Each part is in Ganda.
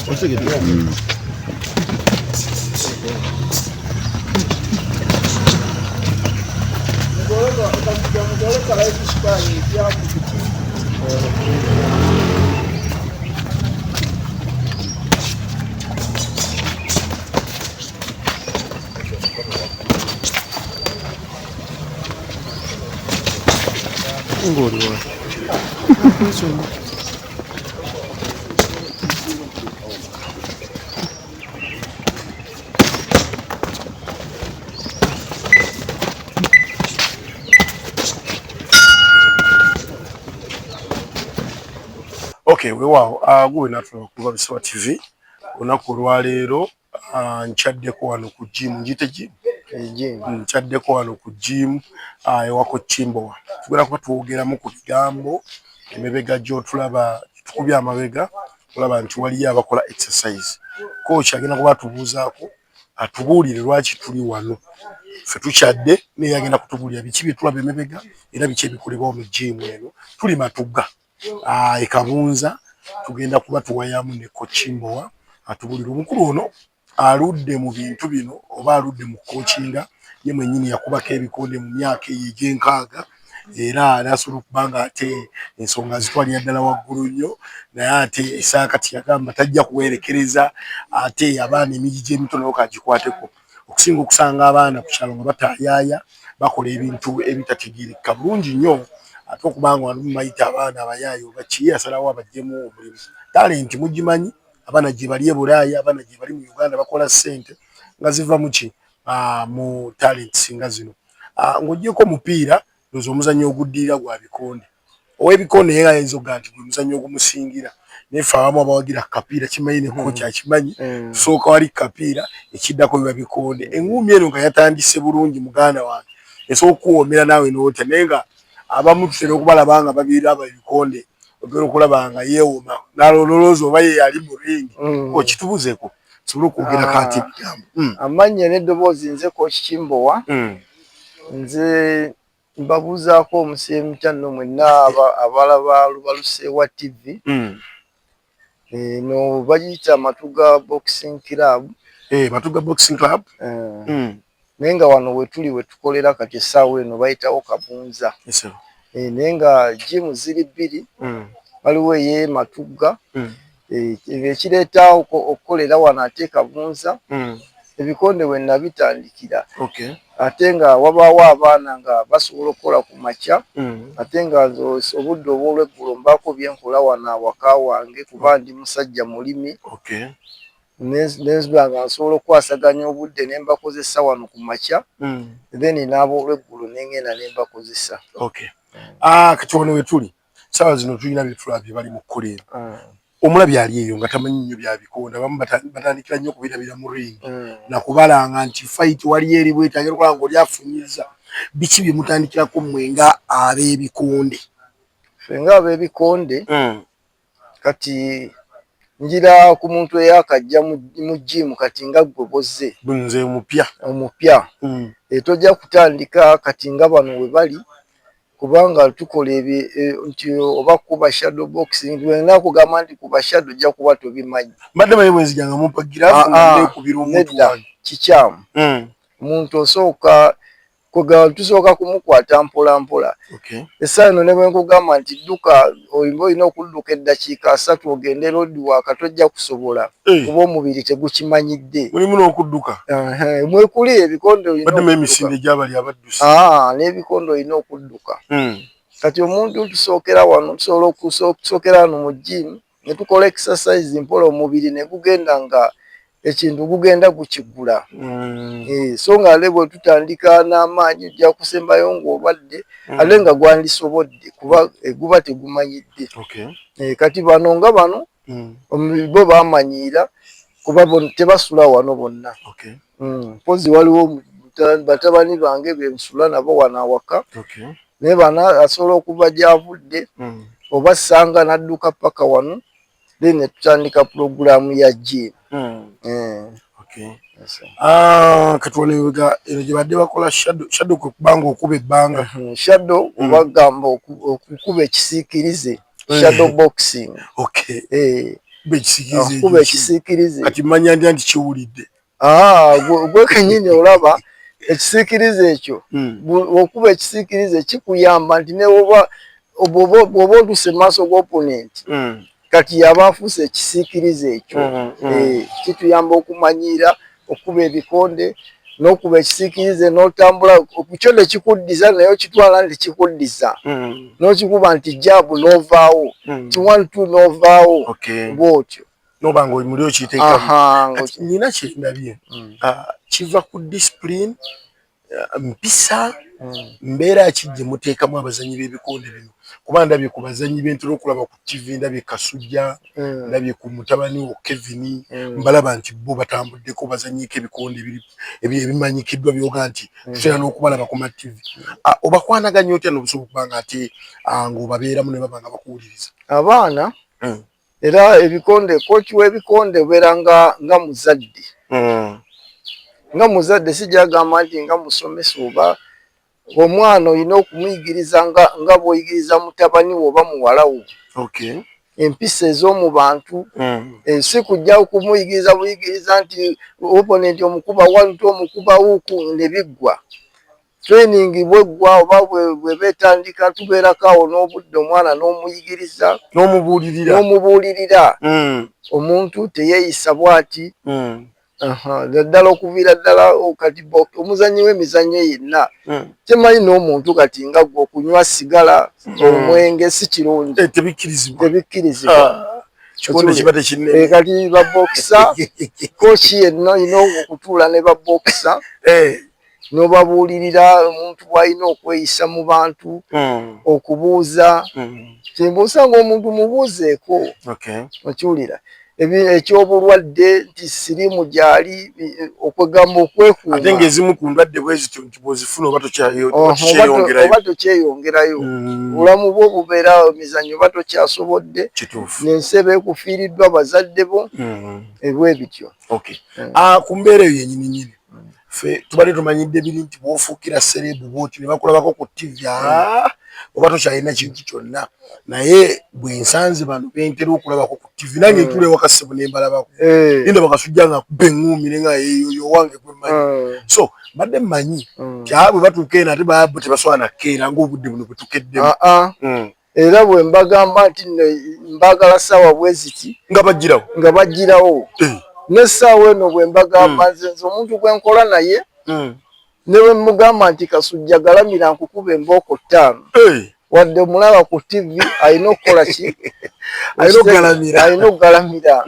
Ng'oli wa? Okay, weewaawo gwe natulaba kuba Bisowa TV olunaku olwaleero. Nkyaddeko wano ku gym, ngiyite gym, nkyaddeko wano ku gym ewako Kimbowa. Tugenda kuba twogeramu ku bigambo emabega gy'otulaba tukubye amabega, olaba nti waliyo abakola exercise. Coach agenda kuba atubuuzaako, atubuulire lwaki tuli wano ffe tukyadde, naye agenda kutubuulira biki bye tulaba emabega era biki ebikolebwawo mu gym eno. Tuli Matugga e Kabunza, tugenda kuba tuwayamu ne Coach Kimbowa atubuulire. Omukulu ono aludde mu bintu bino oba aludde mu coachinga, ye mwennyini yakubako ebikonde mu myaka eyo egy'enkaaga era n'asobola okuba nga ate ensonga azitwalira ddala waggulu nnyo, naye ate esaakati yagamba tajja kuwerekereza ate abaana emigigi emito nabo kagikwateko, okusinga okusanga abaana ku kyalo nga bataayaaya bakola ebintu ebitategeerekeka bulungi nnyo. Ate okuba nga wano mubayita abaana abayaaye oba ki, asalawo abaggyemu omulimu. Talenti mugimanyi, abaana gye bali e Bulaaya, abaana gye bali mu Uganda bakola ssente nga ziva mu ki? Mu talents nga zino. Ng'oggyeko omupiira, ndowooza omuzannyo oguddirira gwa bikonde. Ow'ebikonde ye ayinza okugamba nti gwe muzannyo ogumusingira, naye ffe abamu abawagira ku kapiira kimanyi ne coach akimanyi, tusooka wali ku kapiira, ekiddako biba bikonde. Enguumi eno nga yatandise bulungi, muganda wange, esobola okukuwoomera naawe n'otya, naye nga abamu tutera okubalaba nga babiraba ebikonde, ogenda okulaba nga yeewoma n'alowooza oba ye yali mu ring. Coach, tubuuzeeko tusobole okwogerako ate ebigambo. Amannya n'eddoboozi, nze Coach Kimbowa. Nze mbabuuzaako omuseemita nno mwenna abalaba Lubaluseewa TV. Eno bagiyita Matuga Boxing Club. Matuga Boxing Club. Naye nga wano we tuli we tukolera kati essaawa eno bayitawo Kabunza. Naye nga gym ziri bbiri, waliwo ey'e Matugga. Ekireeta okukolera wano ate Kabunza, ebikonde we nabitandikira. Ate nga wabaawo abaana nga basobola okukola ku makya, ate nga nze obudde obw'olweggulo mbaako bye nkola wano awaka wange kuba ndi musajja mulimi. Nenziba nga nsobola okukwasaganya obudde ne mbakozesa wano ku makya, then n'aboolweggulo ne ngenda ne mbakozesa. Okay. Kati wano we tuli ssaawa zino tulina bye tulabye bali mu kkola eno. Omulabi ali eyo nga tamanyi nnyo bya bikonde, abamu batandikira nnyo okubirabira mu ring nakubalanga nti fight waliyo eri bweti, agenda okulaba nga oli afunyiza. Biki bye mutandikirako mmwe nga ab'ebikonde? Ffe nga ab'ebikonde, kati njira ku muntu eyakajja mu gym, kati nga ggwe bw'ozze. Nze omupya. Omupya. Tojja kutandika kati nga bano we bali, kubanga tukola nti oba kuba shadow boxing, wenna kugamba nti kuba shadow ojja kuba tobimanyi. Mbadde manyi bwenzija nga mumpa giraafu nga neekubira omuntu. Nedda, wange. Kikyamu. Omuntu osooka kwegamba tusooka kumukwata mpola mpola. Essaawa eno ne bwe nkugamba nti dduka, oyinba olina okudduka eddakiika 30 ogende road work, tojja kusobola kuba omubiri tegukimanyidde. Mulimu n'okudduka? Mwekuli ebikonde olina Baddemu okudduka. Emisinde gy'abali abaddusi. N'ebikonde olina okudduka. Kati omuntu tusookera wano, tusobola okusookera wano mu gym ne tukola exercise mpola, omubiri ne gugenda nga ekintu gugenda gukigula. So nga ate bwe tutandika n'amaanyi ojja kusembayo ng'olwadde, ate nga gwandisobodde kuba guba tegumanyidde. Kati bano nga bano bo baamanyiira kuba tebasula wano bonna. Mpozzi waliwo batabani bange be nsula nabo wano awaka, naye bano asobola okuva gy'avudde oba ssanga n'adduka paka wano, then ne tutandika pulogulaamu ya gym. Kati wano emabega eno gye badde bakola shadow. Shadow kwe kuba nga okuba ebbanga. Shadow obagamba okukuba ekisiikirize, shadow boxing. Okuba ekisiikirize. Kati manya ndya nti kiwulidde. Gwe kenyini olaba ekisiikirize ekyo. Okuba ekisiikirize kikuyamba nti newoba bw'oba otuuse mu maaso g'opponent, kati yaba afuuse ekisiikirize ekyo. Kituyamba okumanyiira okuba ebikonde n'okuba ekisiikirize n'otambula kyo nekikuddiza, naye okitwala nti kikuddiza, n'okikuba nti jab n'ovaawo, ti one two n'ovaawo bw'otyo. Noba nga muli okiteekamu. Nina kyendabye, kiva ku discipline, mpisa, mbeera ki gye muteekamu abazanyi b'ebikonde bino? Kuba ndabye ku bazanyi bentera okulaba ku TV, ndabye Kasujja, ndabye ku mutabani wo Kevin, mbalaba nti bo batambuddeko, bazanyiiko ebikonde ebimanyikiddwa byoga nti tutera n'okubalaba ku ma TV. Obakwanaganya otya n'obusobola okuba nga ate ng'obabeeramu ne baba nga bakuwuliriza? Abaana era ebikonde, coach w'ebikonde obeera nga muzadde, nga muzadde, sijagamba nti nga musomesa oba omwana. Olina okumuyigiriza nga bw'oyigiriza mutabani wo oba muwala wo empisa ez'omu bantu. Si kujja kumuyigiriza buyigiriza nti opponent omukuba one two, omukuba hook ne biggwa. Training bweggwa oba bweba etandika, tubeerako awo n'obudde omwana n'omuyigiriza. N'omubuulirira. N'omubuulirira, omuntu teyeeyisa bw'ati, naddala okuviira ddala kati omuzannyi w'emizannyo yenna kyemanyi n'omuntu kati nga gwe, okunywa sigala, omwenge si kirungi. Tebikkirizibwa. Tebikkirizibwa. Kati babokisa, coach yenna olina okutuula ne babokisa n'obabuulirira omuntu bw'alina okweyisa mu bantu, okubuuza. Kyembuusa nga omuntu mubuuzeeko, okiwulira ekyobulwadde nti siriimu gyali, okwegamba okwekuuma. Ate ng'ezimu ku ndwadde bwe zityo nti bw'ozifuna oba oba tokyeyongerayo, obulamu bwo bubeera mizannyo, oba tokyasobodde, nensi eba ekufiiriddwa bazadde bo, ebwe bityo. Ku mbeera eyo yenyini nyini, ffe tubadde tumanyidde biri nti bw'ofuukira celeb bwoti ne bakulabako ku TV, oba tokyalina kintu kyonna. Naye bwe nsanze bano bentera okulabako ku TV, nange ntuula ewaka ssebo ne mbalabako, ndaba Kasujja nga akuba eŋŋuumi ne nga eyo owange gwe mmanyi. So mbadde mmanyi ti bwe batuuka eno ate babo tebasobola nakkeera ng'obudde buno bwe tukeddemu. Era bwe mbagamba nti nno mbagala ssaawa bwe ziti, nga bagirawo. Nga bagirawo. N'essaawa eno bwe mbagamba, nze omuntu gwe nkola naye, ne bwe mugamba nti Kasujja galamira nkukuba embooko 5, wadde omulaba ku TV, alina okukola ki? Alina okugalamira.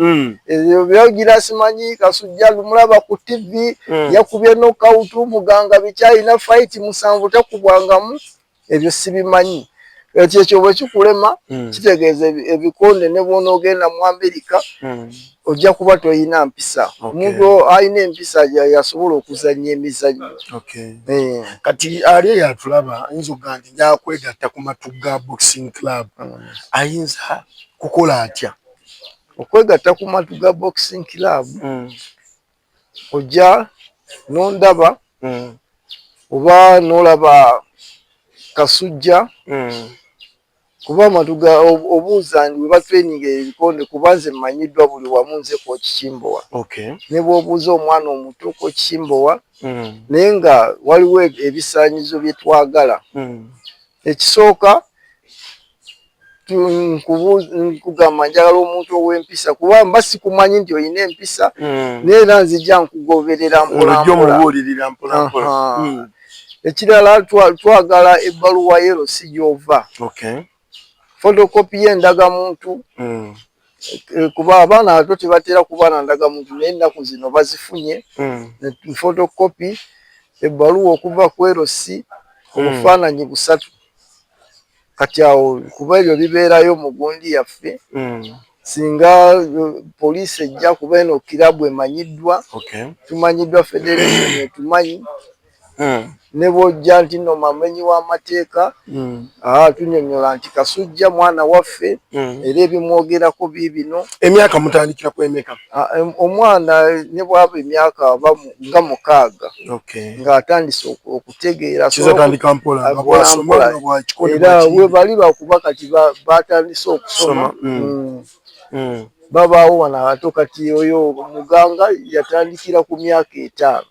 Ebyo byagira simanyi Kasujja lumulaba ku TV yakubye knockout muganga bikyalina fight 7 takubwangamu, ebyo sibimanyi. Ekyo ekyo bwe kikulema, kitegeeza ebikonde ne bw'onoogenda mu Amerika ojja kuba toyina mpisa. Omuntu alina empisa yasobola okuzannya emizannyo. Kati ali eyo atulaba ayinza okugaa nti njagala kwegatta ku Matugga Boxing Club, ayinza kukola atya? Okwegatta ku Matugga Boxing Club, ojja n'ondaba oba n'olaba Kasujja, kuba Matugga obuuza we batraininga ebikonde, kuba nze mmanyiddwa buli wamu, nze Coach Kimbowa. Ne bw'obuuza omwana omuto, Coach Kimbowa. Naye nga waliwo ebisaanyizo bye twagala. Ekisooka, nkugamba njagala omuntu ow'empisa, kuba mba sikumanyi nti olina empisa, naye era nzija nkugoberera mpolampola. Ekirala, twagala ebbaluwa ye LC gy'ova, photocopy y'endagamuntu, kuba abaana abato tebatera kuba na ndagamuntu, naye ennaku zino bazifunye. Photocopy, ebbaluwa okuva ku LC, obufaananyi busatu. Kati awo kuba ebyo bibeerayo mu gundi yaffe, singa poliisi ejja, kuba eno kirabu emanyiddwa, tumanyiddwa, federation etumanyi, ne bw'ojja nti nno mamenyi w'amateeka, tunyonnyola nti Kasujja mwana waffe, era ebimwogerako biibino. Emyaka mutandikira ku emeka? Omwana ne bwaba emyaka nga 6 ng'atandise okutegeera. Era we bali lwakuba kati batandise okusoma. Babaawo wano abato. Kati oyo muganga yatandikira ku myaka 5.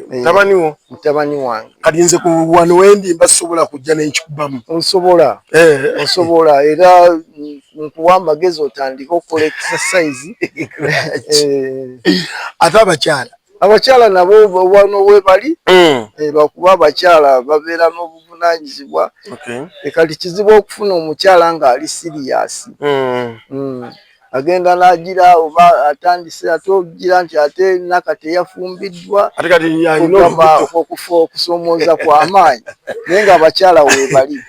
Mutabani wo? Mutabani wange. Kati nze ku wano wendi mba sobola kujja nenkikubamu? Osobola. Osobola, era nkuwa amagezi otandike okukola exercise. Ate abakyala? Abakyala nabo wano webali. Lwakuba abakyala babeera n'obuvunanyizibwa. Kati kizibu okufuna omukyala ng'ali serious. Agenda n'agira oba atandise, ate ogira nti ate naka teyafumbiddwa, kugamba okufa okusoomooza kw'amaanyi, naye ng'abakyala weebali.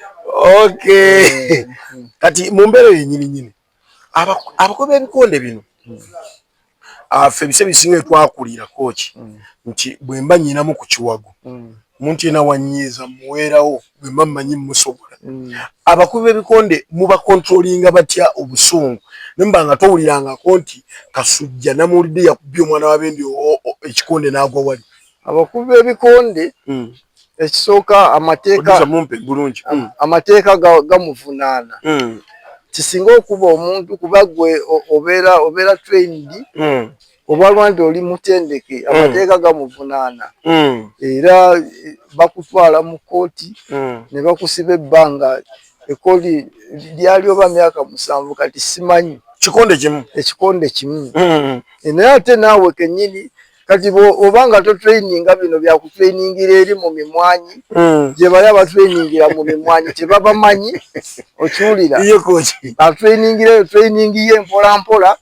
Kati mu mbeera eyo yennyini nnyini, abakubi b'ebikonde bino, ffe ebisa ebisinga etwakulira, coach, nti bwe mba nnyinamu ku kiwago, omuntu yenna wanyiiza muweerawo bwe mba mmanyi musobola. Abakubi b'ebikonde mubakontrolinga batya obusungu, ne muba nga towulirangako nti Kasujja namuwulidde yakubye omwana w'abendi ekikonde n'agwa wali? Abakubi b'ebikonde, ekisooka amateeka mumpe bulungi. Amateeka gamuvunaana. Kisinga okuba omuntu kuba gwe obeera trained, oba lwa nti oli mutendeke, amateeka gamuvunaana era bakutwala mu kkooti ne bakusiba ebbanga. Ekkooti lyali oba myaka 7, kati simanyi. Kikonde kimu? Ekikonde kimu. Naye ate naawe kennyini kati obanga totraininga, bino byakutrainingira eri mu mimwanyi gye bali abatrainingira mu mimwanyi tebabamanyi, okiwulira? Atrainingira eyo training ye mpola mpola,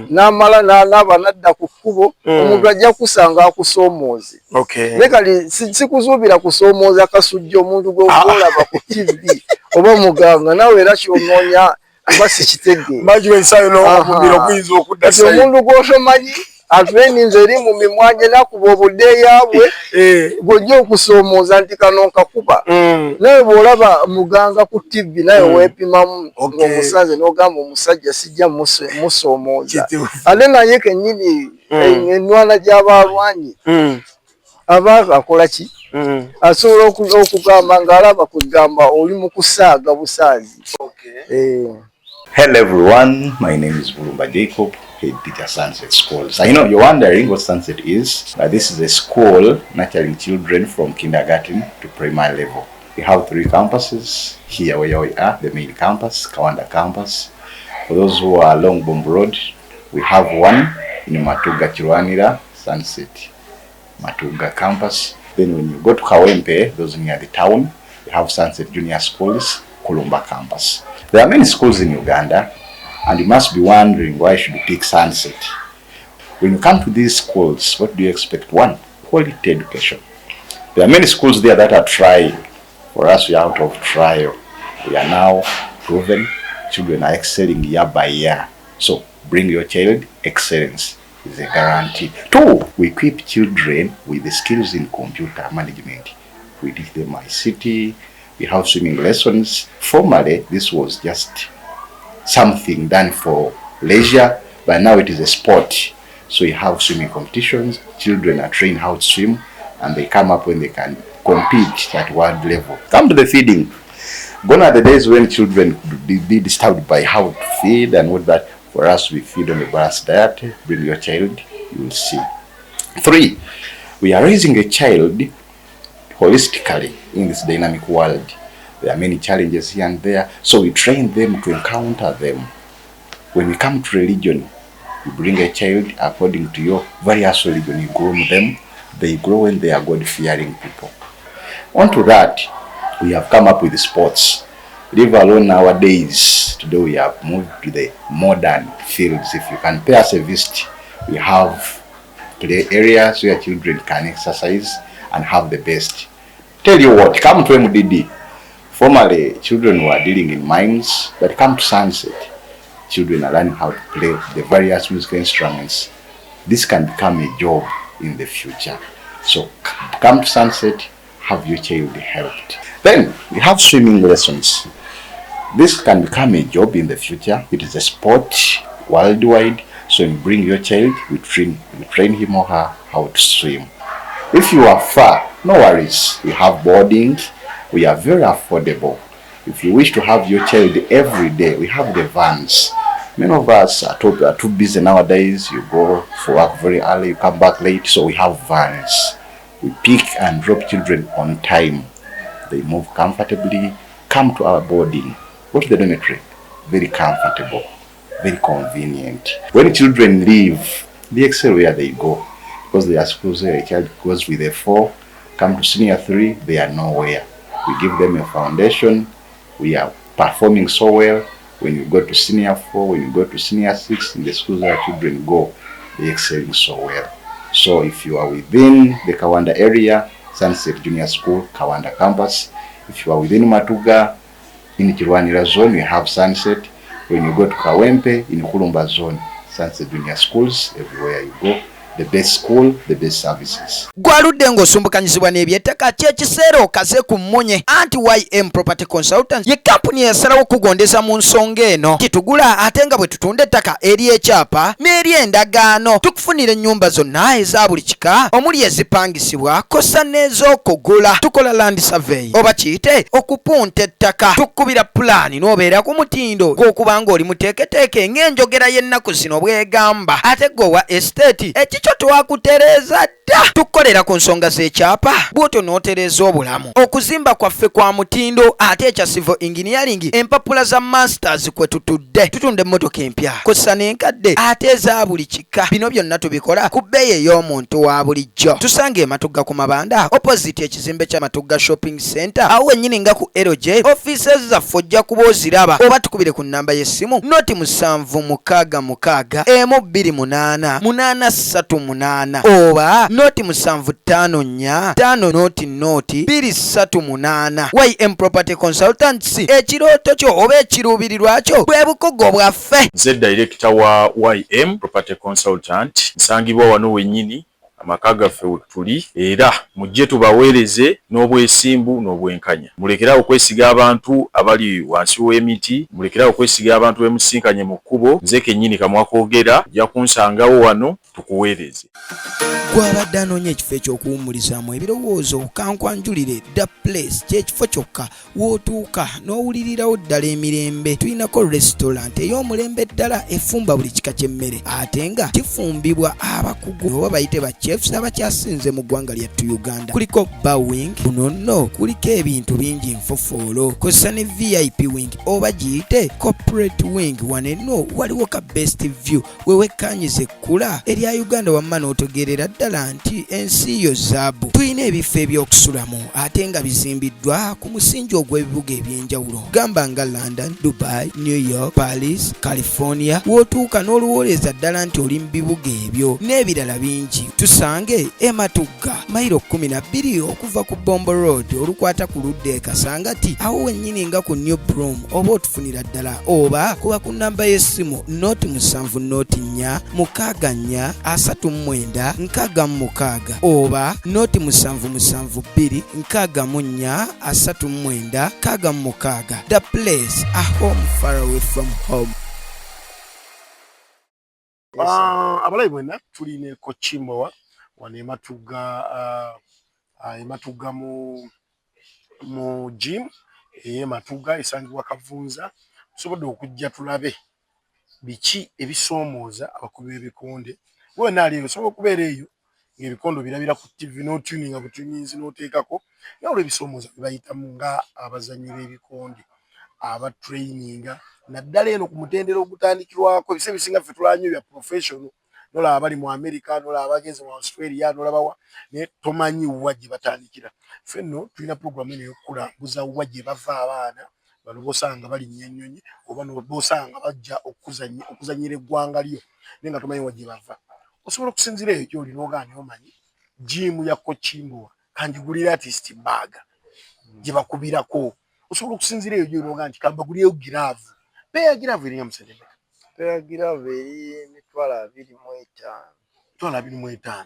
n'amala n'aba nadda ku kkubo, omuntu ajja kusanga akusoomooze. Naye kati sikuzuubira kusoomooza Kasujja, omuntu gw'olaba ku TV oba muganga, naawe era kyonoonya oba sikitegeera. Kati omuntu gw'otomanyi atraininze eri mu mimwanye nakuba obudeeya bwe, gw'ojja okusoomooza nti kano nkakuba. Naye bw'olaba muganga ku TV, naye weepimamu ng'omusanze n'ogamba omusajja sijja musoomooza. Ate naye kennyini ennwana gy'aba alwanye aba akola ki? Asobola okugamba ng'alaba kugamba oli mu kusaaga busaazi. Hello everyone, my name is Bulumba Jacob, head teacher, Sunset Schools. I know you're wondering what Sunset is, but this is a school nurturing children from kindergarten to primary level. We have three campuses here where we are, the main campus, Kawanda campus. For those who are along Bombo Road, we have one in Matuga Chirwanira, Sunset Matuga campus. Then when you go to Kawempe, those near the town, you have Sunset Junior Schools, Kulumba campus. There are many schools in Uganda, and you must be wondering why should you pick Sunset. When you come to these schools, what do you expect? One, quality education. There are many schools there that are trying. For us, we are out of trial. We are now proven. Children are excelling year by year. So bring your child, excellence is a guarantee. Two, we equip children with the skills in computer management. We teach them ICT, we have swimming lessons. Formerly, this was just something done for leisure, but now it is a sport. So you have swimming competitions, children are trained how to swim, and they come up when they can compete at world level. Come to the feeding. Gone are the days when children could be disturbed by how to feed and what that. For us, we feed on a balanced diet. Bring your child, you will see. Three, we are raising a child holistically in this dynamic world. There are many challenges here and there, so we train them to encounter them. When we come to religion, you bring a child according to your various religion, you groom them, they grow when they are God-fearing people. On to that, we have come up with sports. Leave alone nowadays, today we have moved to the modern fields. If you can pay us a visit, we have play areas where children can exercise and have the best. Tell you what, come to MDD. Formerly, children were dealing in mines, but come to Sunset, children are learning how to play the various musical instruments. This can become a job in the future. So come to Sunset, have your child helped. Then we have swimming lessons. This can become a job in the future. It is a sport worldwide. So you bring your child, we train him or her how to swim. If you are far, no worries. We have boarding. We are very affordable. If you wish to have your child every day, we have the vans. Many of us are too busy nowadays. You go for work very early, you come back late, so we have vans. We pick and drop children on time. They move comfortably, come to our boarding, go to the dormitory, very comfortable, very convenient. When children leave, they excel where they go, because there are schools where a child goes with a 4, come to senior 3, they are nowhere. We give them a foundation, we are performing so well. When you go to senior 4, when you go to senior 6, in the schools where children go, they excelling so well. So if you are within the Kawanda area, Sunset Junior School, Kawanda campus. If you are within Matuga, in Kirwanira zone, you have Sunset. When you go to Kawempe, in Kulumba zone, Sunset Junior Schools, everywhere you go. The best school, the best services. Gwaludde ng'osumbukanyizibwa n'ebyettaka, kyekiseera okaze ku mmunye anti YM Property Consultants ye kampuni eyasalawo okugondeza mu nsonga eno. Titugula ate nga bwe tutunda ettaka ery'ekyapa n'ery'endagaano. Tukufunira ennyumba zonna eza buli kika omuli ezipangisibwa kossa n'ez'okugula. Tukola land survey oba kiyite okupunta ettaka. Tukubira pulaani n'obeera ku mutindo gw'okuba ng'oli muteeketeeke ng'enjogera y'ennaku zino bw'egamba. Ate gwe owa estate ekikyo twakutereeza dda. Tukukolera ku nsonga z'ekyapa bw'otyo n'otereeza obulamu. Okuzimba kwaffe kwa mutindo ate ekya civil engineering empapula za masters kwe tutudde. Tutunda emmotoka empya kossa n'enkadde ate eza buli kika. Bino byonna tubikola ku bbeeyi ey'omuntu wa bulijjo. Tusanga e Matugga ku Mabanda opposite ekizimbe kya Matugga Shopping Center, awo wennyini nga ku LJ offices zaffe ojja kuba oziraba, oba tukubire ku nnamba y'essimu 076 128 838 oba 075 5 0 0 238. YM Property Consultants, ekirooto kyo oba ekiruubirirwa kyo bwe bukugo bwaffe. Nze director wa YM Property Consultant, nsangibwa wano wennyini amaka gaffe we tuli, era mujje tubaweereze n'obwesimbu n'obwenkanya. Mulekerawo okwesiga abantu abali wansi w'emiti, mulekerawo okwesiga abantu bemusinkanye mu kkubo. Nze kennyini kamwa koogera, ojja kunsangawo wano tukuweereze. Gwabadde anoonya ekifo eky'okuwummulizaamu ebirowoozo, kankwanjulire The Place. Kyekifo kyokka w'otuuka n'owulirirawo ddala emirembe. Tulinako restaurant ey'omulembe ddala efumba buli kika ky'emmere ate nga kifumbibwa abakugu oba bayite ba chefs abakyasinze mu ggwanga lyattu Uganda. Kuliko bar wing, kuno nno kuliko ebintu bingi nfofoolo, kozesa ne VIP wing oba giyite corporate wing. Wano enno waliwo ka best view we wekkanyiza ekkula erya Uganda wamma n'otegeerera ddala nti ensi yo zaabu. Tulina ebifo ebyokusulamu ate nga bizimbiddwa ku musingi ogw'ebibuga eby'enjawulo gamba nga London, Dubai, New York, Paris, California, w'otuuka n'oluwooleza ddala nti oli mu bibuga ebyo n'ebirala bingi. Tusange e Matugga, mayiro 12 okuva ku Bombo Road olukwata ku ludda e Kasangati, awo wennyini nga ku New Broom oba otufunira ddala, oba kuba ku nnamba y'essimu 070 464 39 66 oba 0772 64 39 66. The Place, a home far away from home. Abalabi mwenna, tuli ne Coach Kimbowa wano e Matugga, e Matugga mu gym ey'e Matugga esangibwa Kavunza. Tusobodde okujja tulabe biki ebisoomooza abakubi b'ebikonde. Wena ali eyo osobola okubeera eyo ng'ebikonde obirabira ku TV n'otuninga butuninzi n'oteekako, naye olw'ebisoomooza bye bayitamu nga abazannyi b'ebikonde abatraininga naddala eno ku mutendera ogutandikirwako. Ebiseera ebisinga ffe tulaba nnyo bya professional, nolaba bali mu America, nolaba bagenze mu Australia, nolabawa, naye tomanyi wa gye batandikira. Ffe nno tulina puroguramu eno ey'okukulambuza wa gye bava abaana bano bosanga balinnya ennyonyi oba bosanga bajja okuzannyira eggwanga lyo naye nga tomanyi wa gye bava. Osobola okusinziira eyo gy'oli n'ogaa naye omanyi gym ya Coach Kimbowa, kanjigulire artist bag gye bakubirako. Osobola okusinziira eyo gy'oli n'ogaa nti kambagulireyo giraavu. Pair ya giraavu eringa musente meka? Pair ya giraavu eri 25,000. 25,000.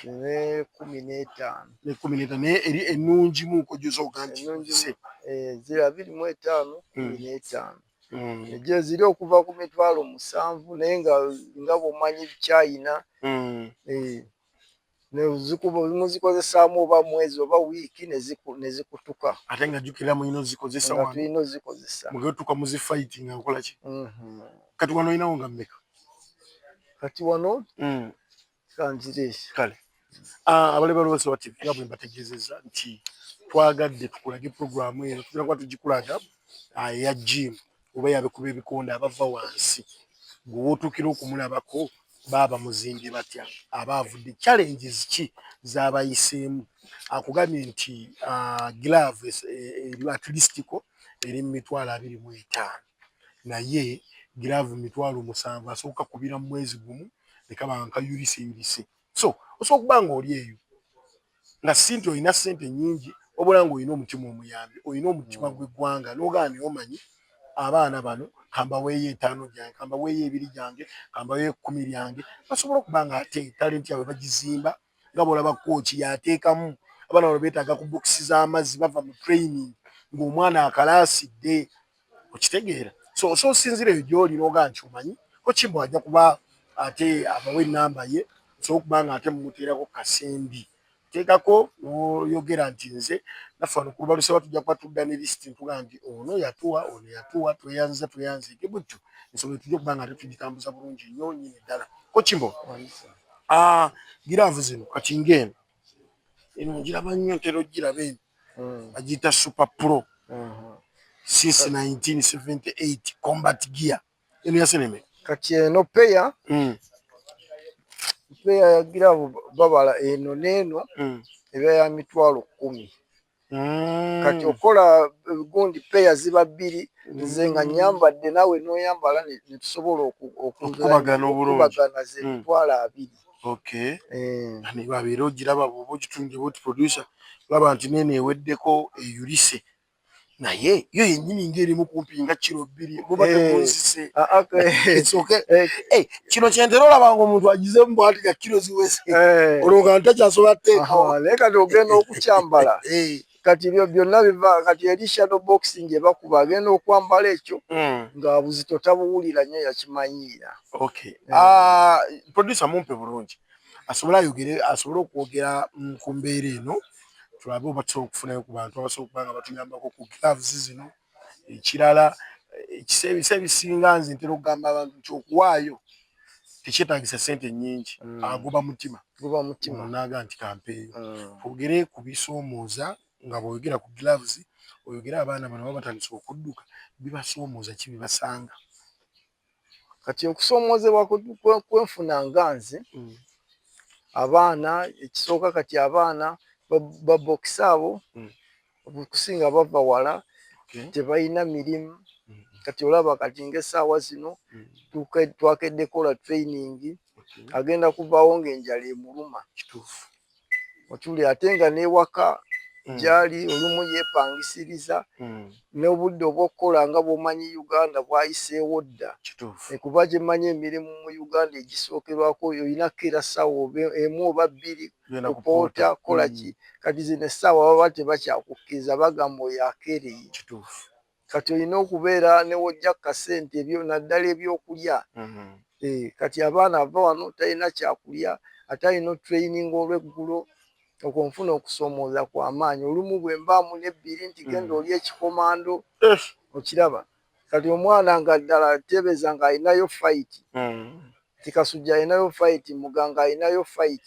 Ne 15. Ne 15, naye eri ennungimuko gy'osobola nti Ennungi ziri 25, 15. Egyo ziri okuva ku 70,000, naye nga bw'omanyi China, muzikozesaamu oba mwezi oba wiiki ne zikutuka. Ate nga jjukira mulina ozikozesa nga wano. Tulina ozikozesa. Mugetuuka muzifight nga nkola ki? Kati wano olinawo nga mmeka? Kati wano kanzireesi. Kale abalabi ba Lubasewa TV, nga bwe mbategeezezza nti twagadde tukulage puroguramu eno, tugenda kuba tugikulaga eya gym oba yabikuba ebikonde abava wansi, gwe wootuukira okumulabako baaba muzimbye batya, aba avudde challenges ki z'abayiseemu. Akugambye nti glove eri at least ko eri mu 25,000, naye glove 70,000 asooka kubira mu mwezi gumu ne kaba nga kayulise yulise. So osobola okuba nga oli eyo nga si nti olina ssente nnyingi, wabula ng'olina omutima omuyambi, olina omutima gw'eggwanga, n'ogamba naye omanyi abaana bano kambaweeyo 5 gyange, kambaweeyo 2 gyange, kambaweeyo 10 lyange, basobole okuba nga ate talenti yaabwe bagizimba. Nga bw'olaba coach yateekamu abaana bano beetaaga ku bokisi z'amazzi, bava mu training ng'omwana akalaasidde, okitegeera? So osinziira eyo gy'oli n'ogamba nti omanyi Kokimbo ajja kuba ate abawa ennamba ye, osobola okuba nga ate mumuteerako kasembi teekako n'oyogera nti nze naffe wano ku Lubalusewa tujja kuba tudda ne lisiti ntugamba nti ono yatuwa, ono yatuwa, tweyanziza, tweyanziike bwetyo ensonga tujja okuba nga ate tugitambuza bulungi nnyo nnyini ddala. Kokimbo, giraavu zino kati ng'eno eno ngiraba nnyo, ntera ogiraba eno, bagiyita Super Pro since 1978 combat gear. Eno yaseneme. Kati eno peya peya ya giraavu babala eno n'eno eba ya 10,000. Kati okola gundi peya ziba bbiri, nze nga nyambadde naawe n'oyambala ne tusobola okukubagana obulungi. Okukubagana ze 20,000. Okay. Babeera ogiraba bw'oba ogitunde bwoti, producer, olaba nti neeno eweddeko eyulise, naye yo yennyini ng'erimu kumpi nga kiro 2, muba temunzise. Kino kyentera olaba nga omuntu agizemu bwati nga kiro ziweze, olwo nga ntakyasobola teekawo. Naye kati ogenda okukyambala, kati ebyo byonna biva kati eri shadow boxing ebakuba, agenda okwambala ekyo nga buzito tabuwulira nnyo, yakimanyiira. Okay, producer mumpe bulungi asobole ayogere, asobole okwogera ku mbeera eno, tulabe oba tusobola okufunayo ku bantu abasobola okuba nga batuyambako ku gloves zino. Ekirala, ebisa ebisinga nze ntera okugamba abantu nti okuwaayo tekyetaagisa ssente nnyingi, agoba mutima. Guba mutima. Naaga nti kampeeyo. Twogere ku bisoomooza nga bw'oyogera ku gloves, oyogere abaana bano baba batandise okudduka, bibasoomooza ki bibasanga? Kati okusoomoozebwa kwenfuna nga nze, abaana ekisooka kati abaana babokisa abo okusinga bava wala, tebalina mirimu. Kati olaba kati ng'essaawa zino twakedde kola training, agenda kuvaawo ng'enjala emuluma. Otuli ate nga n'ewaka gyali olumu yeepangisiriza n'obudde obw'okukola nga bw'omanyi Uganda bwayiseewo dda. Kuba gye mmanyi emirimu mu Uganda egisookerwako olina kukeera ssaawa 1 oba 2 kupoota kukola ki. Kati zino essaawa baba tebakyakukkiriza, bagamba oyo akeereye. Kati olina okubeera ne w'ojja ku kasente ebyo naddala ebyokulya. Kati abaana ava wano talina kyakulya, ate alina otraininga olw'eggulo, okwo nfuna okusoomooza kwa maanyi. Olumu bwe mbaamu n'ebbiri nti genda olye ekikomando, okiraba. Kati omwana nga ddala teebereza ng'alinayo fight, nti Kasujja alinayo fight, Muganga alinayo fight,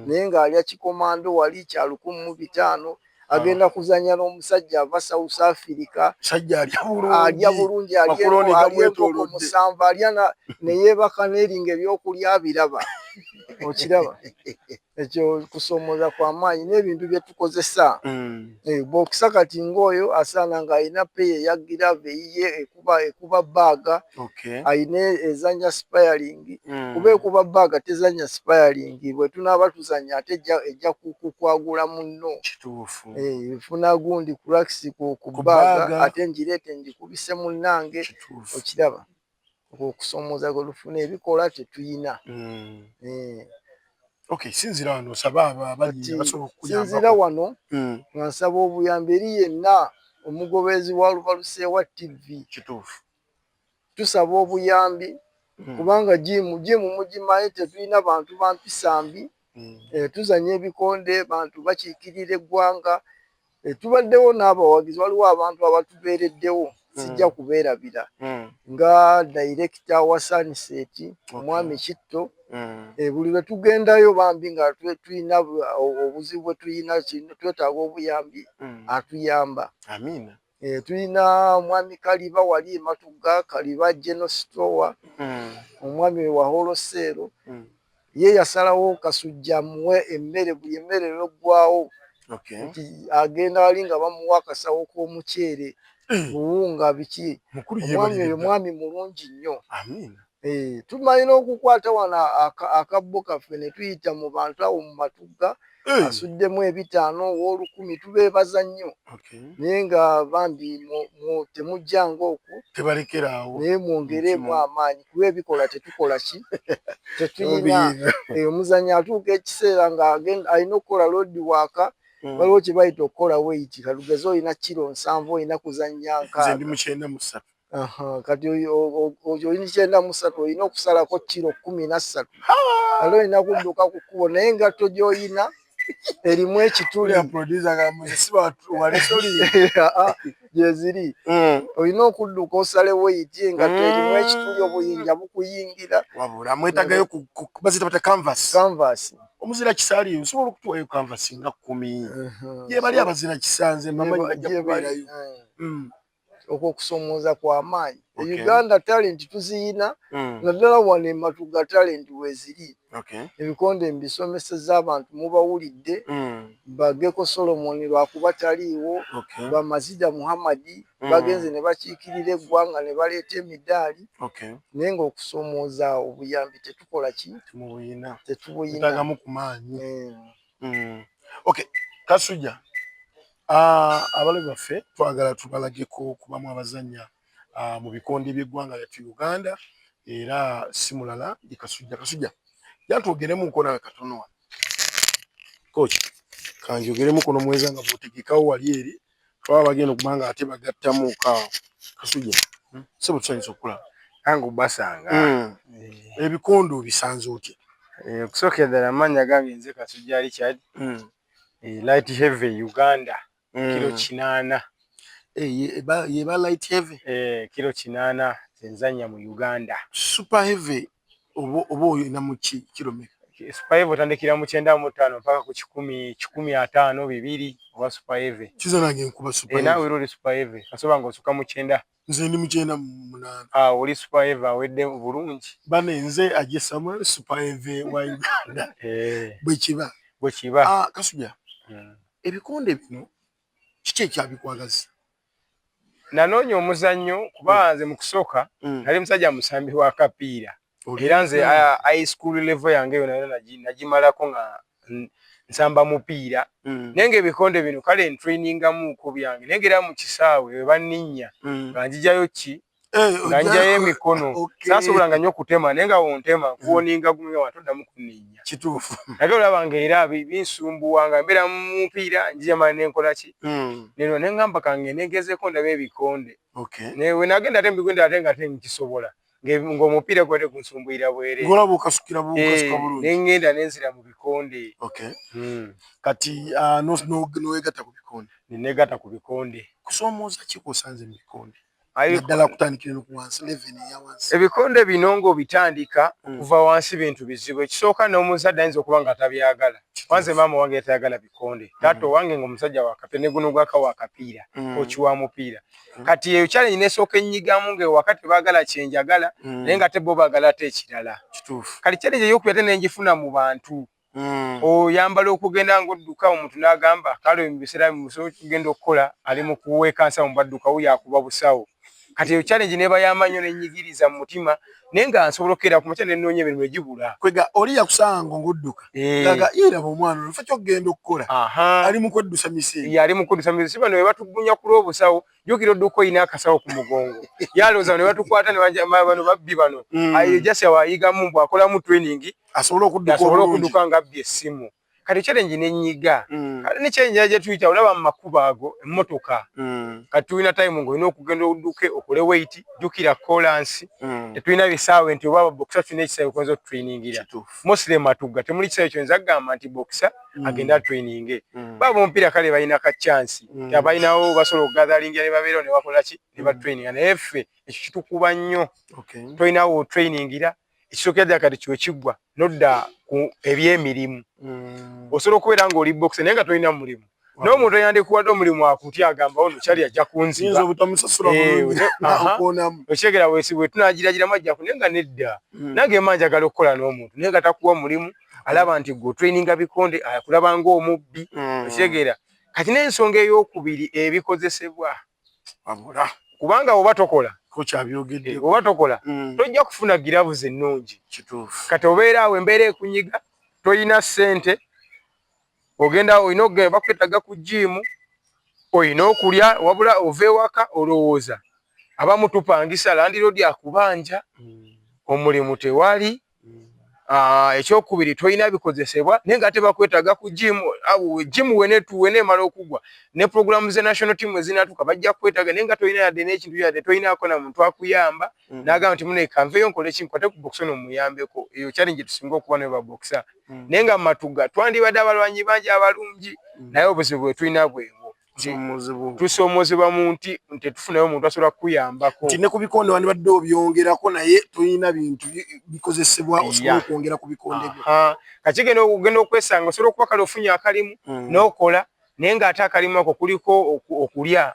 naye ng'alya kikomando wali kya 1,500, agenda kuzannya n'omusajja ava South Africa, alya bulungi, alya enkoko 7, alya ne yeebaka n'eringa ebyokulya abiraba, okiraba. Ekyo kusoomooza kwa maanyi n'ebintu bye tukozesa. Bokisa kati ng'oyo asaana ng'alina peya eya giraavu eyiye ekuba baaga, alina ezannya sparring, kuba ekuba baaga tezannya sparring, bwe tunaaba tuzannya ate ejja kukwagula munno. Nfuna gundi cracks ku baaga ate ngireete ngikubise munnange, okiraba. Okusoomooza kwe tufuna, ebikola tetuyina. Okay, sinzira wano osaba abo abali abasobola okukuyambako. Sinzira wano nga nsaba obuyambi eri yenna omugoberezi wa Lubalusewa TV. Tusaba obuyambi kubanga gym mugimanyi tetulina bantu ba mpisa mbi, tuzannya ebikonde, bantu bakiikirira eggwanga, tubaddewo n'abawagizi, waliwo abantu abatubeereddewo. Sijja kubeerabira nga director wa Sunset, omwami Kitto. Buli lwe tugendayo bambi nga tulina obuzibu bwe tulina, twetaaga obuyambi, atuyamba. Amiina. Tulina omwami Kaliba wali Ematuga, Kaliba General Store, omwami wa wholesale. Ye yasalawo Kasujja amuwe emmere buli emmere lweggwawo, nti agenda wali nga bamuwa akasawo k'omuceere, buwunga, biki. Mukulu. Omwami oyo Yeebalire. mwami mulungi nnyo. Amiina. Tumanyi n'okukwata wano akabbo kaffe ne tuyita mu bantu awo mu Matugga, asuddemu 500, ow'olukumi, tubeebaza nnyo. Naye nga bambi temujjanga okwo. Tebalekeraawo. Naye mwongeremu Mutima. amaanyi, kuba ebikola tetukola ki, tetuyina. Omuzannyi atuuka ekiseera nga alina okukola road work. Waliwo kye bayita okukola weight. Katugeze olina kiro 70, olina kuzannya Nze 60. ndi mu 93. Aha, kati olina 93, olina okusalako kiro 13, ate olina kudduka ku kkubo naye engatto gy'olina erimu ekituli. Uriya producer agamba nze siba wale soli. Aa, gyeziri. Olina okudduka osale weight, engatto erimu ekituli, obuyinja bukuyingira. Wabula mwetagayo baziyita batya, canvas? Canvas. Omuzira kisaali osobola okutuwayo canvas nga 10? Gye bali abazira kisanze mbamanyi, bajja kubeerayo. Okwo okusomooza kw'amaanyi. E Uganda talent tuziyina, naddala wano e Matuga talent weeziri. Ebikonde mbisomeseza abantu, mubawulidde. Bageko Solomon lwakuba taliiwo, Bamazida Muhammadi bagenze ne bakiikirira eggwanga ne baleeta emidaali. Naye ng'okusomooza obuyambi tetukola ki? Temubuyina. Tetubuyina. Mwetaagamu ku maanyi. Okay, Kasujja, abalabi baffe twagala tubalageko kubamu abazannya mu bikonde by'eggwanga lyattu Uganda, era si mulala ye Kasujja. Kasujja, jantwogeremuko nawe katono wano. Coach, kanjogeremuko n'omuweza nga bw'otegekawo wali eri twaba bagenda okuba nga ate bagattamuko awo. Kasujja, ssebo, tusanyusa okulaba. Angu basanga. Ebikonde obisanze otya? Okusookera ddala, amannya gange nze Kasujja Richard, light heavy Uganda, kiro 80. Yeba light heavy? Kiro 80 nzannya mu Uganda. Super heavy oba oyina mu ki kiro meka? Super heavy otandikira mu 95 mpaka ku 100, 150, 200 oba super heavy. Kiza nange nkuba super heavy. Naawe era oli super heavy, kasoba ng'osukka mu 90. Nze ndi mu 98. Ah, oli super heavy awedde bulungi. Bane nze Aje Samuel, super heavy wa Uganda. Bwe kiba. Bwe kiba. Ah, Kasujja, ebikonde bino kiki ekyabikwagaza? Nanoonya omuzannyo kuba nze mu kusooka nali musajja musambi wa kapiira, era nze high school level yange yonna yonna nagimalako nga nsamba mupiira. Naye ng'ebikonde bino kale ntrainingamuuko byange, naye ng'era mu kisaawe we banninnya nga njijayo ki, nga njayo emikono. Saasobolanga nnyo okutema, naye nga wontema nkuwoninga gumwe nga toddamu kunninnya. Kituufu. Nate olaba ng'era binsumbuwa nga mbeera mu mupiira, njija nenkola ki, neno neŋŋamba kangende ngezeeko ndabe ebikonde. We nagenda ate mu bikonde ate nga ate nkisobola, ng'omupiira gubadde gunsumbuyira bwereere. Ng'olaba okasukira bukasuka bulungi. Ne ŋŋenda ne nzira mu bikonde. Kati nowegatta ku bikonde. Ne neegatta ku bikonde. Kusoomooza ki kw'osanze mu bikonde, naddala kutandikira eno ku wansi, level eya wansi? Ebikonde bino ng'obitandika kuva wansi bintu bizibu. Ekisooka, n'omuzadde ayinza okuba nga tabyagala. Wanze maama wange tayagala bikonde, taata owange ng'omusajja wakapiira, ne guno gwaka wa kapiira, coach wa mupiira. Kati eyo challenge nesooka ennyigamu, ng'ewaka tebaagala kyenjagala, naye nga ate bo baagala ate ekirala. Kati challenge eyokubiri ate nenjifuna mu bantu. Oyambala okugenda ng'odduka, omuntu n'agamba kale mu biseera ogenda okukola ali mu kuweeka nsawo, mbadduka wuyo akuba busawo. Kati eyo challenge neeba y'amaanyi nnyo, nennyigiriza mu mutima, naye nga nsobola okukeera ku makya ne nnoonya emirimu egibula. Kwega oli yakusanga ng'odduka, gaga iraba omwana ono fa kyokugenda okukola, ali mu kweddusa misinde. Ye ali mu kuddusa misinde. Si bano be batugunya ku lw'obusawo, jjukira odduka olina akasawo ku mugongo, yalowooza ne batukwata ne bano babbi bano. Ayo jasi awo ayigamu mbu akolamu training asobole okudduka asobole obulungi. Okudduka ng'abbye essimu. Kati challenge nenyiga. Kati ne challenge gye tuyita, olaba mu makubo ago emmotoka. Kati tulina time ng'olina okugenda odduke okole weight, jjukira kolansi. Tetulina bisaawe nti oba boxer tulina ekisaawe okoza otutrainingira. Mostly Matugga temuli kisaawe kyoyinza kugamba nti boxer agende atraininge. Baba omupiira kale balina ka chance. Abalinawo basobola okugatharingira ne babeerawo ne bakola ki, ne batraininga, naye ffe ekyo kitukuba nnyo. Tolinawo otrainingira. Ekisookera ddala kati kyo kiggwa nodda ku ebyemirimu. Osobola okubeera ng'oli boxer naye nga tolina mulimu, n'omuntu eyandikuwadde omulimu akutya, agamba ono kyali ajja kunziba. Okyegera wesi bwe tunagiragiramu ajja ku, naye nga nedda. Nange mba njagala okukola n'omuntu naye nga takuwa mulimu, alaba nti gwe otraininga bikonde, akulaba ng'omubbi. Okitegeera? Kati n'ensonga ey'okubiri, ebikozesebwa, kubanga oba tokola oba tokola tojja kufuna gloves ennungi. Kati obeera awo embeera ekunyiga, toyina ssente, ogenda olina okugenda bakwetaga ku gym, olina okulya, wabula ova ewaka olowooza abamu tupangisa, landlord akubanja, omulimu tewali. Ekyokubiri, tolina bikozesebwa naye nga tebakwetaaga ku gym. Gym weneemala okugwa ne programu ze national team ezinatuuka bajja kukwetaaga, naye nga tolina yadde n'ekintu, yadde tolinaako na muntu akuyamba n'agamba nti mune kanveeyo nkole ki, nkwate ku boxer ono muyambeko. Eyo challenge tusinga okuba nayo baboxer. Naye nga Matuga twandibadde abalwanyi bangi abalungi, naye obuzibu bwe tulina bwebwo, tusoomozebwa mu nti tetufunayo omuntu asobola kukuyambako. Nti ne ku bikonde wandibadde obyongerako, naye tolina bintu bikozesebwa osobola okwongera ku bikonde byo. Kakigenda ogenda okwesanga osobola okuba kale ofunye akalimu n'okola, naye ng'ate akalimu ako kuliko okulya,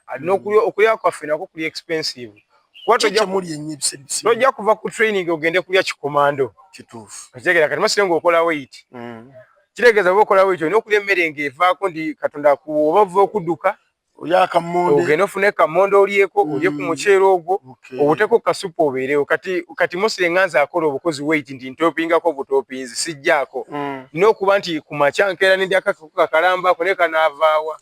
okulya kwaffe nako kuli expensive. Tojja kuva ku training ogende kulya kikomando. Okitegeera? Kati masire ng'okola weight, kitegeeza oba okola weight olina okulya emmere ng'evaako nti Katonda oba ova okudduka ogende ofune kamonde olyeko, olye ku muceere ogwo, obuteeko kasupu obeerewo. Kati kati mostly nga nze akola obukozi weight nti ntopingako butopinzi, sijjaako nina okuba nti ku makya nkeera nendyako akakoko kakalamba ako, naye kanaavaawa?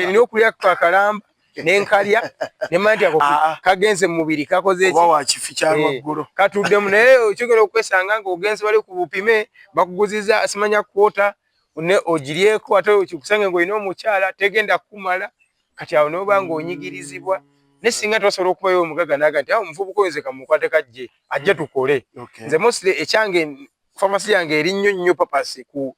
Nina okulya kakalamba nenkalya nemanya nti ako kagenze mu mubiri, kakoze katuddemu. Naye kigenda okwesanga ng'ogenze bali ku bupime bakuguziza simanya kwota ne ogiryeko, ate kikusange ng'olina omukyala tegenda kukumala. Kati awo noba ng'onyigirizibwa, naye singa tosobola okubayo omugaga naga nti awo omuvubuka oyinza kamukwate kajje ajje tukole. Nze mostly ekyange famasi yange eri nnyo nnyo papasi ku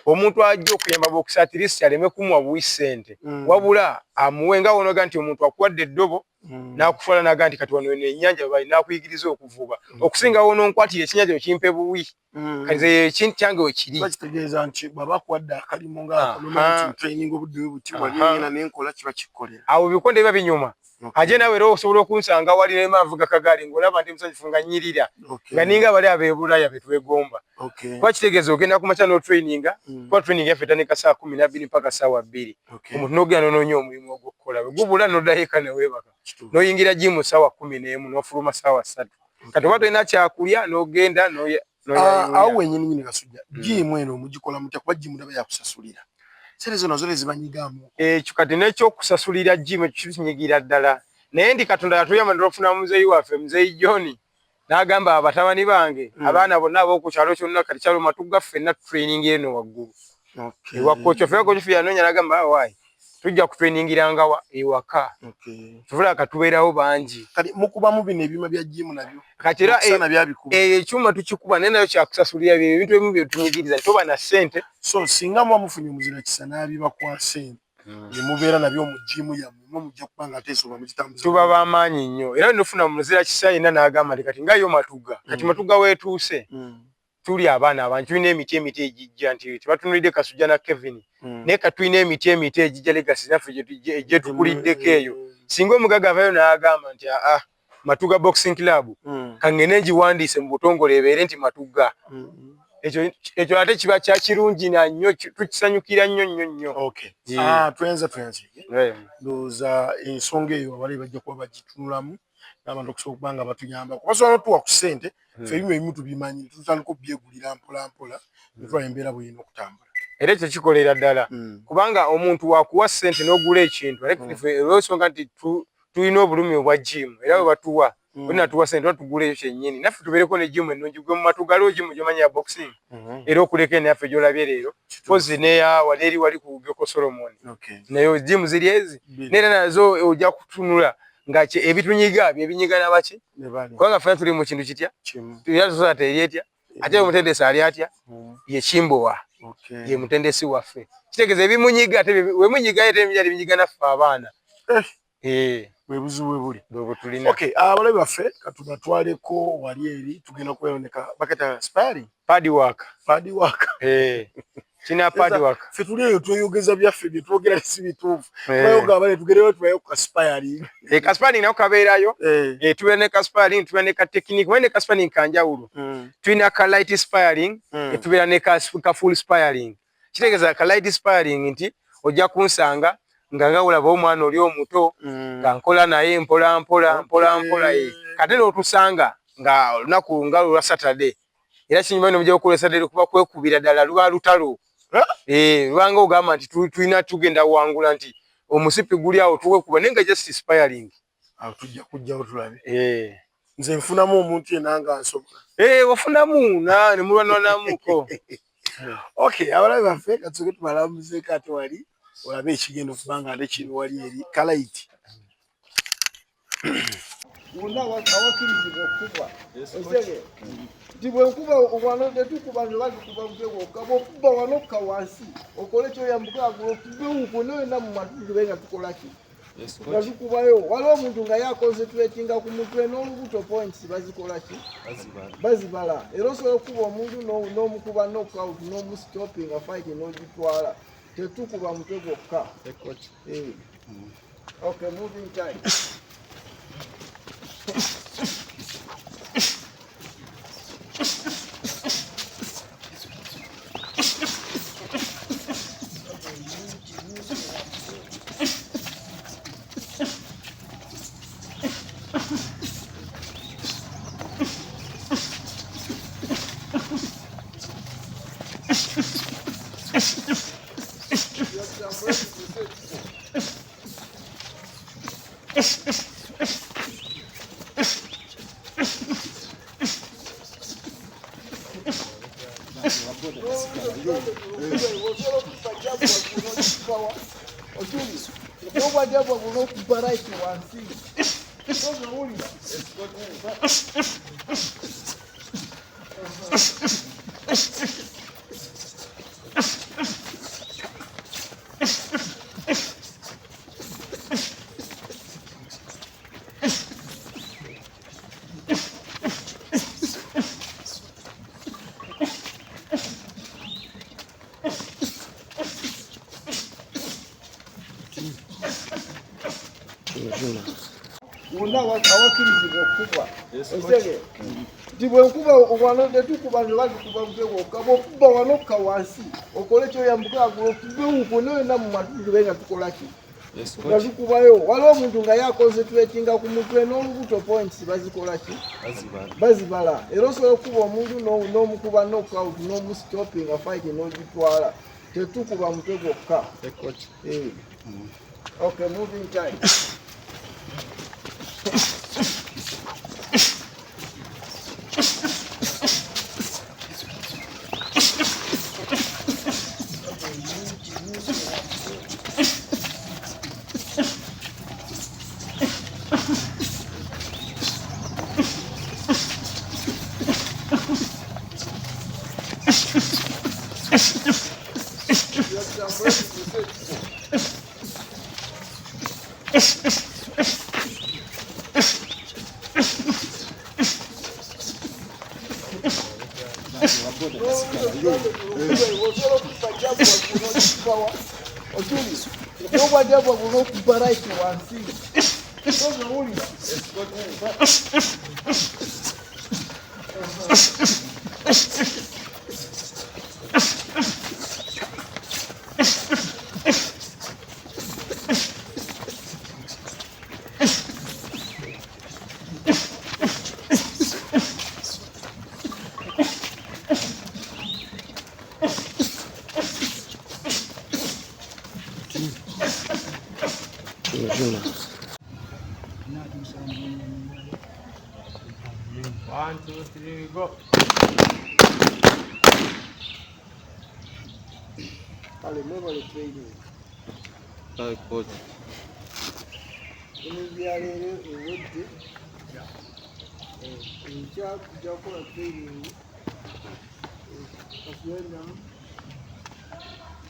omuntu ajja okuyamba boxer, at least aleme kumuwa buwi ssente, wabula amuwe nga wonoga nti omuntu akuwadde eddobo n'akutwala naga nti kati wano eno ennyanja bali n'akuyigiriza okuvuba, okusinga wono nkwatira ekyenyanja okimpe buwi. Kati nze ekintu kyange wekiri. Kitegeeza nti bw'aba akuwadde akalimu nga training obudde bwe buti wali nenkola kiba kikkolera. Awo bikonde biba binyuma. Aje nawe era osobola okunsanga wali nema nvuga kagaali ng'olaba ndi musanyufu nga nnyirira nga ninga bali ab'ebulaya betwegomba, kuba kitegeeza ogenda ku makya n'otraininga, kuba training yaffe etandika saa 12 mpaka saawa 2. Omuntu n'ogenda n'onoonya omulimu ogw'okukola, bwe gubula n'oddayo eka neweebaka, n'oyingira gym saawa 11 n'ofuluma saawa 3. Kati oba tolina kyakulya n'ogenda. Awo wenyini nyini, Kasujja, gym eno mugikola mutya? Kuba gym ndaba yakusasulira, sente zo nazo tezibanyigamu? Ekyo kati n'ekyokusasulira gym ekyo kitunyigira ddala, naye ndi Katonda yatuyamba netufuna muzeeyi waffe, muzeeyi John, n'agamba abatabani bange, abaana bonna ab'oku kyalo kyonna, kati kyalo Matugga, ffenna tutraininga eno waggulu ewa coach waffe. Coach waffe yanoonya n'agamba waayi tujja kutrainingirangawa ewaka, tuvula katubeerawo bangi. Kati mukubamu bino ebyuma bya gym nabyo? Kati era eyo ekyuma tukikuba, naye nayo kyakusasulira. Byo ebintu ebimu byetunyigiriza toba na ssente. So singa muba mufunye omuzira kisa n'abibakwasa ne mubeera nabyo mu gym yammwe, mwe mujja kuba nga ate ensonga mugitambuza. Tuba b'amaanyi nnyo, era nofuna muzira kisa yenna n'agamba nti kati nga yo Matugga, kati Matugga weetuuse, tuli abaana abantu, tulina emiti emiti egijja nti tebatunulidde Kasujja na Kevin, naye ka tulina emiti emiti egijja, legacy naffe gyetukuliddeko eyo. Singa omugaga avayo n'agamba nti aa Matuga Boxing Club kangende ngiwandiise mu butongole ebeere nti Matuga, ekyo ate kiba kya kirungi na nnyo, tukisanyukira nnyo nnyo nnyo. Twenza twenze, ndowooza ensonga eyo abalabi bajja kuba bagitunulamu n'abantu okusobola okuba nga batuyambako, basobola notuwa ku ssente. Ffe ebimu ebimu tubimanyi, tutandika obyegulira mpola mpola netulaba embeera bweyina okutambula. Era ekyo kikolera ddala, kubanga omuntu wakuwa ssente n'ogula ekintu, ate ffe olw'ensonga nti tulina obulumi obwa gym, era bwe batuwa. Olina tuwa sente tugula eyo kyennyini naffe tubeereko ne gym ennungi gwe mu matugaliwo gym gy'omanyi ya boxing era okuleka eno yaffe gy'olabye leero pozi neya wali eri wali ku Geko Solomon nayo gym ziri ezi neera nazo ojja kutunula nga ebitunyiga byebinyiga nabaki kubanga ffena tuli mu kintu kitya era tusobola teri etya ate omutendesi ali atya ye Kimbowa ye mutendesi waffe kitegeeza ebimunyiga ate wemunyiga ate ebinyiga naffe abaana. Bwe buzibu bwe buli bwe butulina. Okay, abalabi baffe katubatwaleko wali eri tugenda kweyoneka baketa sparring pad work. Pad work. Kina pad work. Ffe tuli eyo tweyogeza byaffe bye twogera si bituufu. Twayoga abale tugereyo tubayo ku sparring. Ka sparring nako kabeerayo. Tubeera ne ka sparring, tubeera ne ka technique, ne ka sparring kanjawulo. Tulina ka light sparring, tubeera ne ka full sparring. Kitegeeza ka light sparring nti ojja kunsanga nga nga olaba omwana oli omuto nga nkola naye mpola mpola mpola mpola ye kate n'otusanga nga olunaku nga lwa Saturday era kinyuma ino mujja kukola Saturday kuba kwekubira ddala luba lutalo lubanga ogamba nti tulina tugenda wangula nti omusipi guli awo tuwekuba naye nga just sparring. Awo tujja kujjawo tulabe. Nze nfunamu omuntu yenna nga nsobola. Ofunamu ne mulwananamuko. Okay, abalabi baffe katusooke tubalamuzeeko ate wali olabe ekigenda okuba nga ate kiri wali eri kalaiti. Wonna awakkirizibwa okukubwa osege nti bwe nkuba wano tetukuba nti oba tukuba mutwe gwokka bw'okuba wano okka wansi okole kyoyambuka waggulu okube wuko noyonna mu matu tube nga tukola ki nga tukubayo. Waliwo omuntu nga ye aconcentratinga ku mutwe n'olubuto points bazikola ki bazibala era osobola okukuba omuntu n'omukuba knockout n'omustoppinga fight n'ogitwala. Tetukuba mutwe gwokka. Okay, moving time. Wonna awakkirizibwa okukubwa osege nti bwe nkuba wano tetukuba nti oba tukuba mutwe gwokka bw'okuba wano okka wansi okole kyoyambuka waggulu okube wuko noyonna mu matu tube nga tukola ki nga tukubayo. Waliwo omuntu nga ye aconcentratinga ku mutwe n'olubuto points bazikola ki bazibala era osobola okukuba omuntu n'omukuba knockout n'omustoppinga fight n'ogitwala. Tetukuba mutwe gwokka. Okay, moving time. 2, 3, go. Kale mwebale training. Kale coach. Training ya leero ewedde. Enkya tujja kukola training. Kasuyendamu.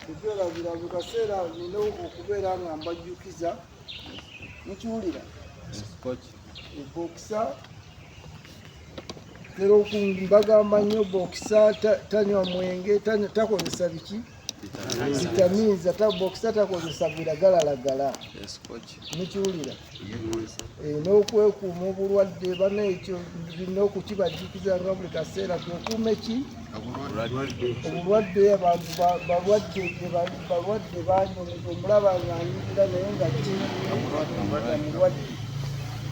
Tetwerabira buli kaseera nina okubeera nga mbajjukiza. Mukiwulira? Coach. Boxer tera mbagamba nnyo boxer tanywa mwenge, takozesa biki? Vitamiza, boxer takozesa biragalalagala. Mukiwulira? N'okwekuuma obulwadde bana ekyo birina okukibajjukiza nga buli kaseera twekuume ki? Obulwadde abantu balwadde bangi, omuntu omulaba ng'anyirira naye nga ki? Mulwadde.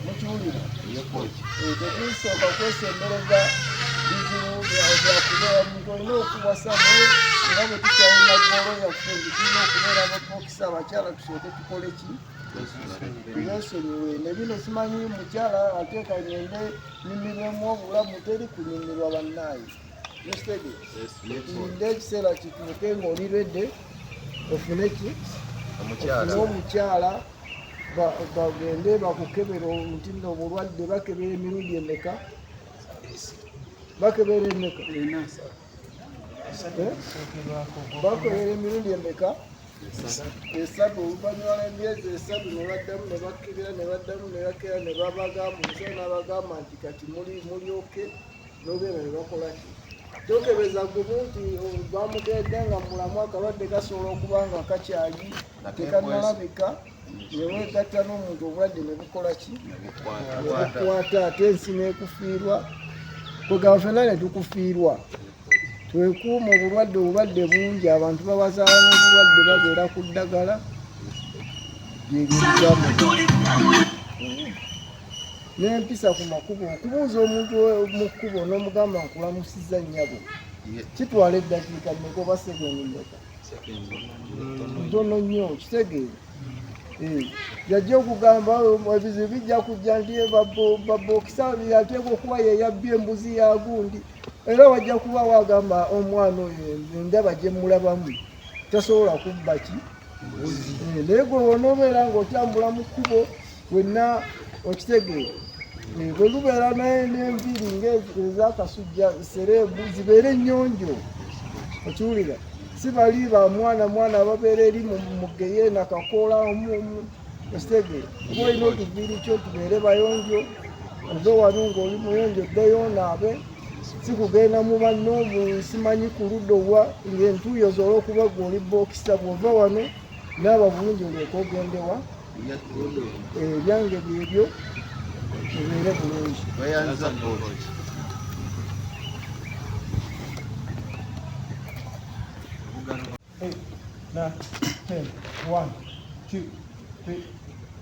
Mukiwulira? Tetusooka kwesembereza bizibu byakubeera omuntu olina okuwasa naye nga bwe tukyalina ggoolo yaffe nti tulina okubeera ababokisa abakyala tusooke tukole ki? Twesonyiwe. Ne bino simanyi mukyala ateeka ngende nyumirwemu obulamu, teri kunyumirwa bannaaye. Tulinde ekiseera kituuke ng'oli ready ofune ki? Ofune omukyala bagende bakukebera nti nno obulwadde bakebera emirundi emeka? Bakebera emeka? Bakebera emirundi emeka? Esatu. Oluvannyuma lw'emyezi esatu ne baddamu ne bakkebera ne baddamu ne bakkebera ne babagamba omusawo n'abagamba nti kati mulyoke n'ogenda ne bakola ki? Tokebeza gumu nti bamukedde nga mulamu, akalwadde kasobola okuba nga kakyali tekannalabika, ne weegatta n'omuntu obulwadde ne bukola ki? Ne bukwata ate ensi n'ekufiirwa. Kwegamba ffenna ne tukufiirwa. Twekuuma obulwadde, obulwadde bungi, abantu babazaala n'obulwadde babeera ku ddagala. Byebyo n'empisa ku makubo, okubuuza omuntu mu kkubo n'omugamba nkulamusizza nnyabo kitwala eddakiika mmeka oba sekondi mmeka? Ntono nnyo, kitegeera. Yajja okugamba ebizibu bijja kujja nti babokisa yateekwa okuba ye yabbye embuzi ya gundi, era wajja kuba wagamba omwana oyo endaba gye mulabamu tasobola kubba ki? Naye gwe wonoobeera ng'otambula mu kkubo wenna okitegeera. Bwe lubeera n'enviiri ng'ez'akasujja sereebu zibeere nnyonjo, okiwulira? Si bali ba mwana mwana ababeera eri mu geyeena kakoola okitegeera. Oba olina otuviiri kyo tubeere bayonjo, ove wano ng'oli muyonjo oddeyo onaabe, si kugenda mu banno simanyi ku ludda owa ng'entuuyo z'olwokuba gwe oli bookisa. Bw'ova wano naaba bulungi olyoke ogendewa. Ebyange byebyo, mubeere bulungi. 8, 9, 10, 1, 2, 3,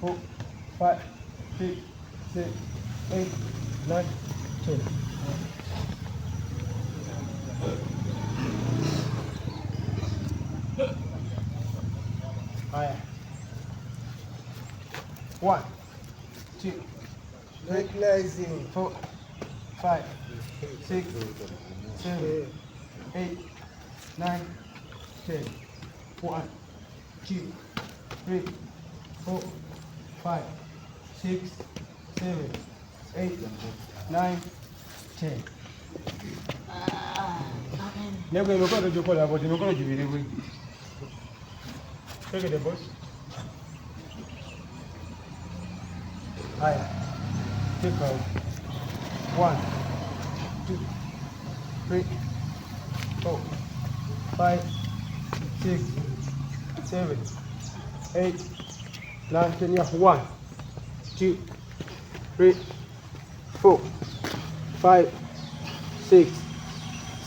4, 5, 6, 7, 8, 9, 10. Haya. 1, 2, 3, 4, 5, 6, 7, 8, 9, 10. 1, 2, 3, 4, 5, 6, 7, 8, 9, 10. Nego emikono gikola bwoti, emikono gibiri bwe. Take it, boss. Haya. Take out. 1, 2, 3, 4, 5, 6, 7, 8, 9, 10. Yeah. 1, 2, 3, 4, 5, 6,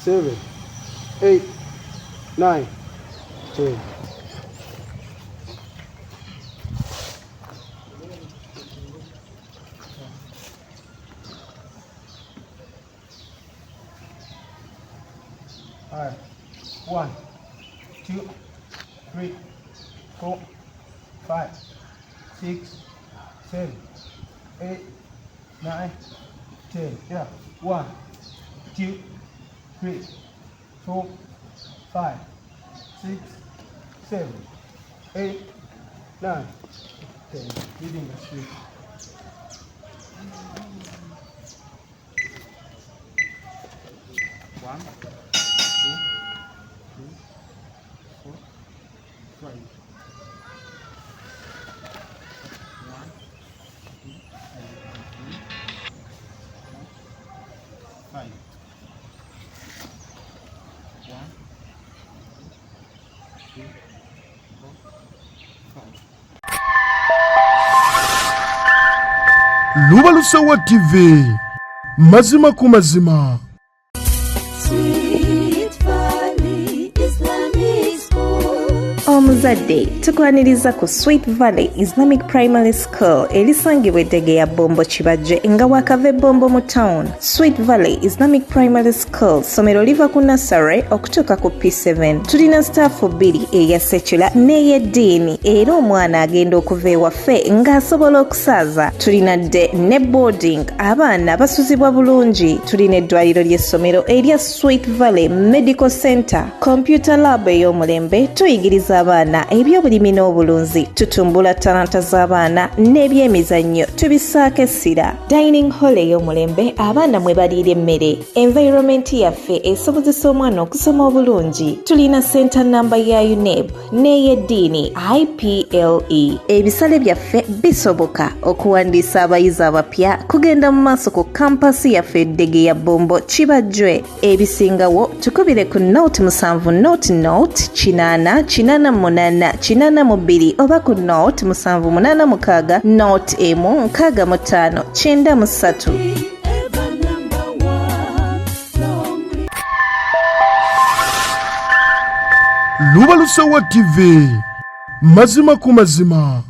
7, 8, 9, 10. All right. 1, 2, 3, 4, 5, 6, 7, 8, 9, 10. Yeah. 1, 2, 3, 4, 5, 6, 7, 8, 9, 10. Leading the street. One, two, three, four, five. One, two, three, four, five. One, two, four, five. Lubalusewa TV mazima ku mazima. Omuzadde tukwaniriza ku Sweet Valley Islamic Primary School erisangibwa eddege ya Bombo Kibajje nga wakava Bombo mu town. Sweet Valley Islamic Primary School ssomero liva ku nursery okutuuka ku P7. Tulina sitaafu bbiri, eya secular n'ey'eddiini, era omwana agenda okuva ewaffe ng'asobola okusaaza. Tulina day ne boarding, abaana basuzibwa bulungi. Tulina eddwaliro ly'essomero erya Sweet Valley Medical Center, computer lab ey'omulembe. Tuyigiriza abaana ebyobulimi n'obulunzi, tutumbula talanta z'abaana n'ebyemizannyo tubissaako essira. Dining hall ey'omulembe abaana mwe baliira emmere. Environment yaffe esobozesa omwana okusoma obulungi. Tulina center namba ya UNEB n'ey'eddiini IPLE. Ebisale byaffe bisoboka. Okuwandiisa abayizi abapya kugenda mu maaso ku kampasi yaffe eddege ya Bombo Kibajjwe. Ebisingawo tukubire ku 07 00 80 88 82 oba ku 0786 01 65 93. Lubalusewa TV mazima ku mazima.